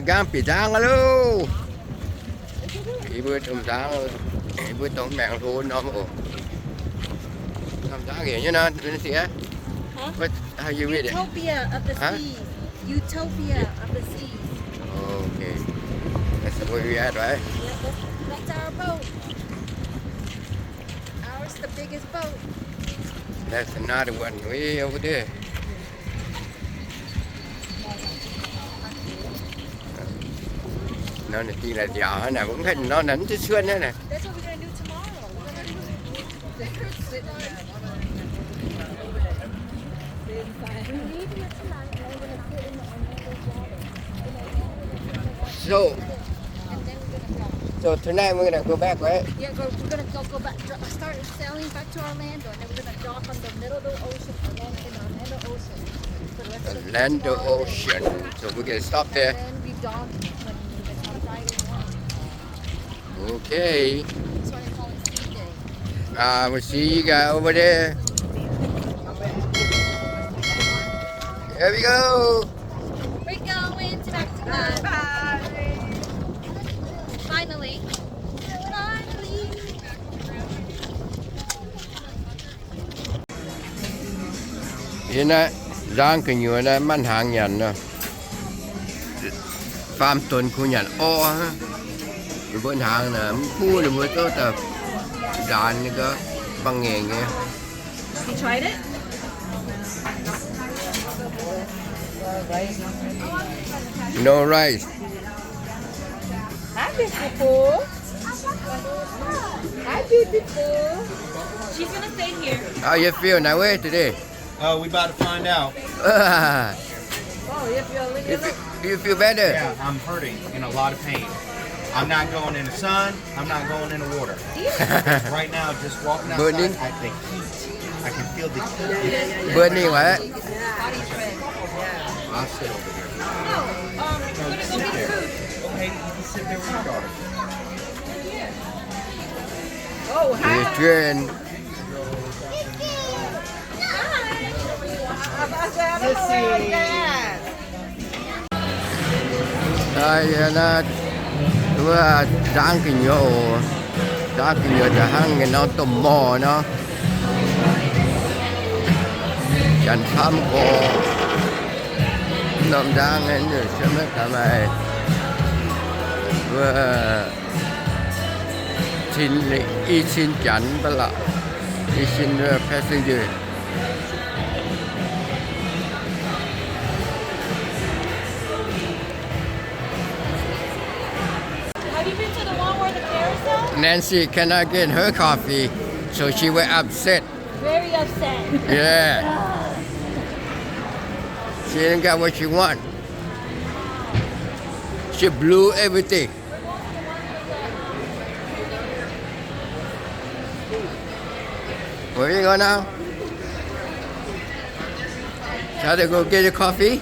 Nqaang bieqc nzangv aqv loh. Yie mbuo domh nzangv, yie mbuo dongh maengc hlo norm oc. Domh nzangv njiec nyei nor, sieqv. Huh? What, how you read it? Utopia of the Huh? Seas. Utopia of the seas. Okay. That's the way we at, right? Yeah, that's, that's our boat. Ours the biggest boat. That's another one way over there. Nor ninh dingh la'nziaauc hnangv naaic, mv haih nor naaic mv duqv cuotv hnangv naaic. That's what we're gonna do tomorrow. We're gonna do it. So, so tonight we're gonna go back, right? Yeah, go, we're gonna go, go back, dr-, start sailing back to Orlando, and then we're gonna dock on the middle of the ocean, Orlando, in Orlando Ocean. For the rest of the Orlando tomorrow day. Ocean. So we're gonna stop there. And then we dock when it's on Friday morning. Okay. That's why they call it Sea Day. Uh, we'll see you guys over there. Here we go. We're going to Mexico. Bye. Finally. Finally. Yie naaiv nzangv gu'nyuoz naaiv maaih hnaangx nyanc nor. Faam donx kuh nyanc orv. Ninh mbuo hnaangx naaic mv kuv, ninh mbuo zouv daaih nzaanx nyei gau, bangc ngaengc nyei. You tried it? No rice. Hi, beautiful. Hi, beautiful. She's gonna stay here. How you feel, Naiwei, today? Uh, we about to find out. Oh, you feel a little You feel, you feel better? Yeah, I'm hurting and a lot of pain. I'm not going in the sun. I'm not going in the water. Right now, just walking outside, Burning? I, the heat. I can feel the heat. Burning, right? I'll sit over here. No, you sit there. Okay, you can sit there with your daughter. Oh, hi. Let's see. Naaiv, naaiv, wuov nzangv gu'nyuoz oc. Nzangv gu'nyuoz da'hnangv nyei nor, domh morh nor. Janx camv gorx. Norm nzangv naaiv, se maiv daaih maaih wuov cin, i cin janx ba'laqc, i cin passenger. Have you been to the one where the carousel? Nancy cannot get her coffee, so she will upset. Very upset. Yeah. She didn't get what she want. She blew everything. Where you go now? Try to go get your coffee.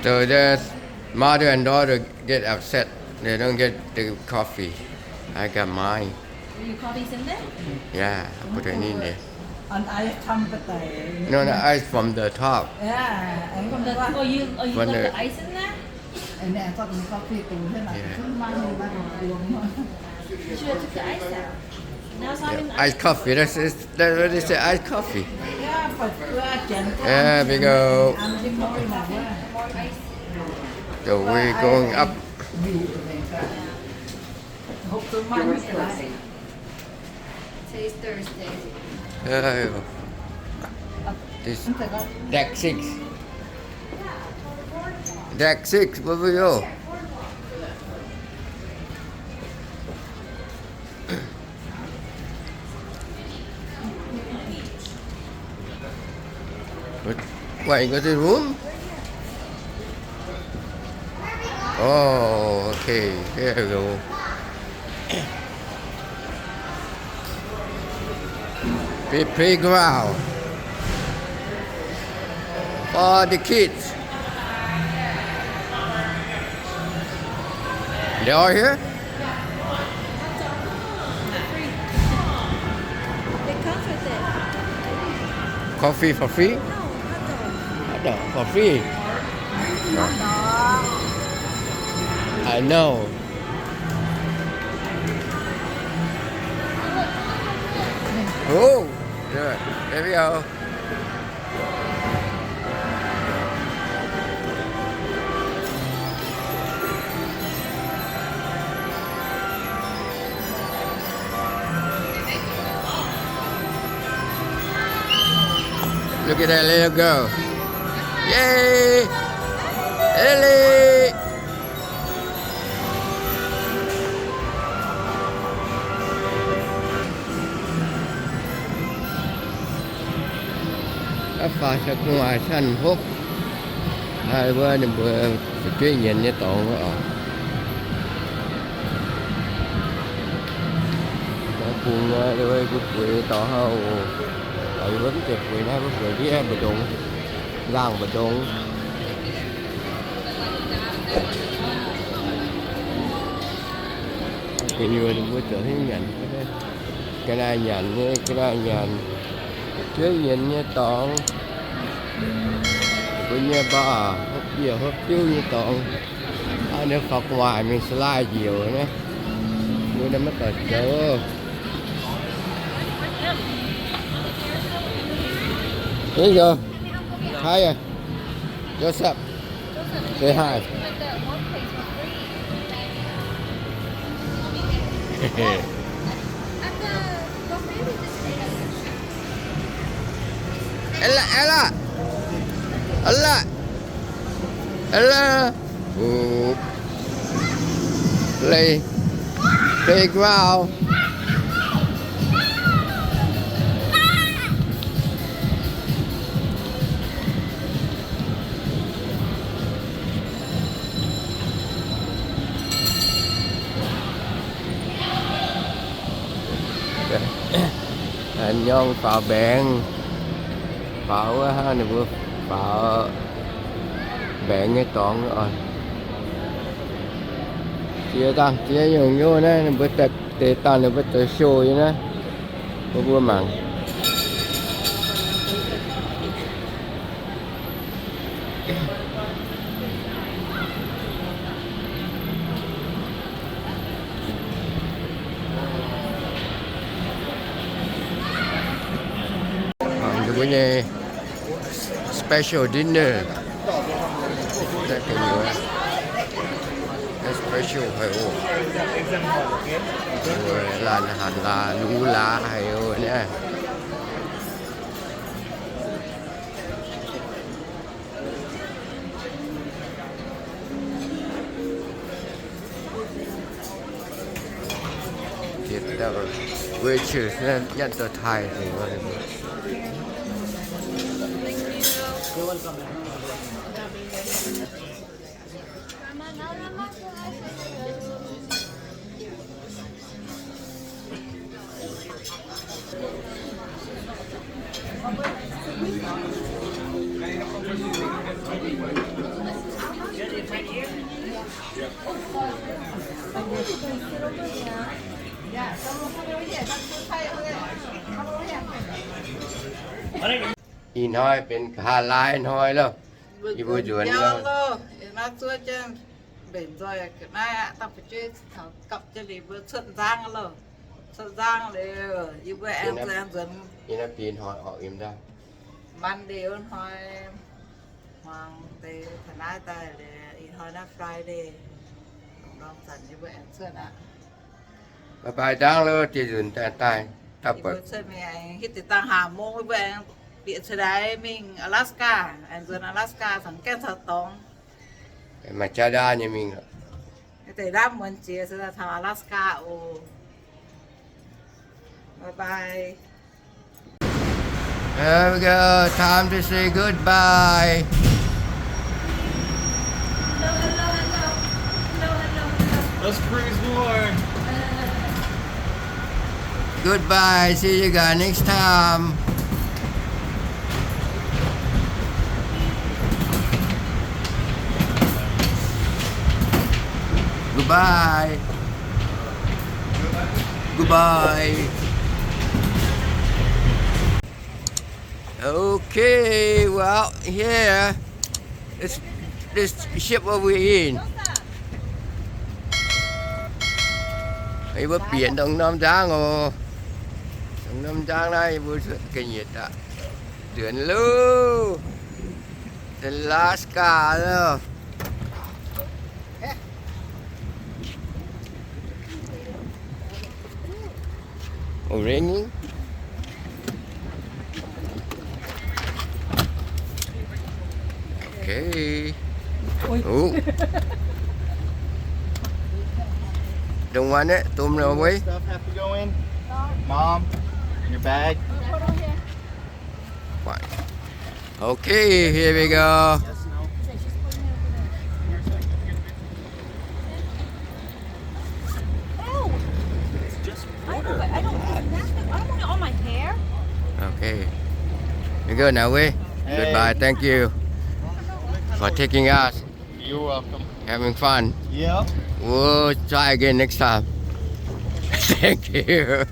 So the mother and daughter get upset. They don't get the coffee. I got mine. Your coffee's in there? Yeah, I put it in there. An ice ทำไปแต่ No, the ice from the top. Yeah, and from the, oh, you, oh, you put the ice in there? And then I got the coffee too. Yeah. You should have took the ice out. Now it's not in ice. Iced coffee. That's, that's what they say, iced coffee. Yeah, but, uh, There we go. So we're going up. Today's Thursday. This deck six. Deck six, where we go? Wait, wait, you got the room? Oh, okay. Here we go. Play, playground for the kids. They all here? They come with it. Coffee for free? Hot dog for free? I know. Oh, yeah. There we go. Look at that little girl. Yay! Ellie! Aav faaux sau gu'nguaaic canh hopv, ninh mbuo fu'jueiv nyienz nyei dorngx oc. Bungx, mbuo bueix dorngx hnangv oc. Yie mbuo mv zeiz bueix naaiv, mbuo bueix ndiev mbu'ndongx, nzangc mbu'ndongx. Gu'nyuoz ninh mbuo zoux haaix nyanc, ga'naaiv nyanc nyei, ga'naaiv nyanc, fu'jueiv nyienz nyei dorngx, mbuo nyei baac hopv bieqc hopv biouv nyei dorngx. Aav, ninh faaux gu'nguaaic mingh slide njiec naaiv, mbuo naaiv maiv doic zoux. Here you go. Hi, Joseph. Say hi. Ella, Ella. Ella. Ella. Play, playground. Nyorng faaux mbaengx, faaux wuov hnangv ninh mbuo faaux mbaengx nyei dorngx oc. Ziex dangh ziex nyungc-nyungc naaiv, ninh mbuo deix dangh ninh mbuo zoux show nyei naaiv, mbuo mbuo mangc. Mbuo nyei special dinner. Special haic oc. Laanh haaix laaix lu laaix haic oc naaiv. Waitress naaiv nyanc doix Taiv. Ih hnoi benx ga'haav laai hnoi loh. Yie mbuo nzuonx loh. Mbenc nzoih ga'naaiv aqv, dangh fu'jueiv caux gapv jienv liuz mbuo cuotv nzangv loh. Cuotv nzangv liuz, yie mbuo aengx nzuonx, aengx nzuonx. Yie naaiv bie hnoi orqc, yiem ndau. Monday wuov hnoi, hmuangx deix taux naaiv daaih liuz, ih hnoi naaiv Friday. Longx-longx zanc yie mbuo aengx cuotv aqv. Bye bye dangv loh, jiex nzunc daaih, daaih, daaih buatc. Yie mbuo cuotv mingh aengx hitv deix dangh hlaax mong, yie mbuo aengx bieqc cuotv daaih mingh Alaska, aengx nzuonx Alaska caux gaengh caux dorngx. Maaih jaa ndaa nyei mingh. Deix ndamv muonz jiex se taux Alaska oc. Bye bye. There we go. Time to say goodbye. Let's cruise more. Goodbye. See you guys next time. Goodbye. Goodbye. Okay, well, here, this, this ship where we in. Yie mbuo bieqc dongh norm nzangv oc. Dongh norm nzangv naaiv yie mbuo ga'nyiec daaih nzuonx loh. Alaska loh. Oh, raining? Okay. Oh. Don't want it. Throw it away. Stuff have to go in. Mom, your bag. Fine. Okay, here we go. Ew. I know, but I don't, I don't want it on my hair. Okay. We go now, we. Hey. Goodbye. Thank you for taking us. You're welcome. Having fun. Yep. We'll try again next time. Thank you.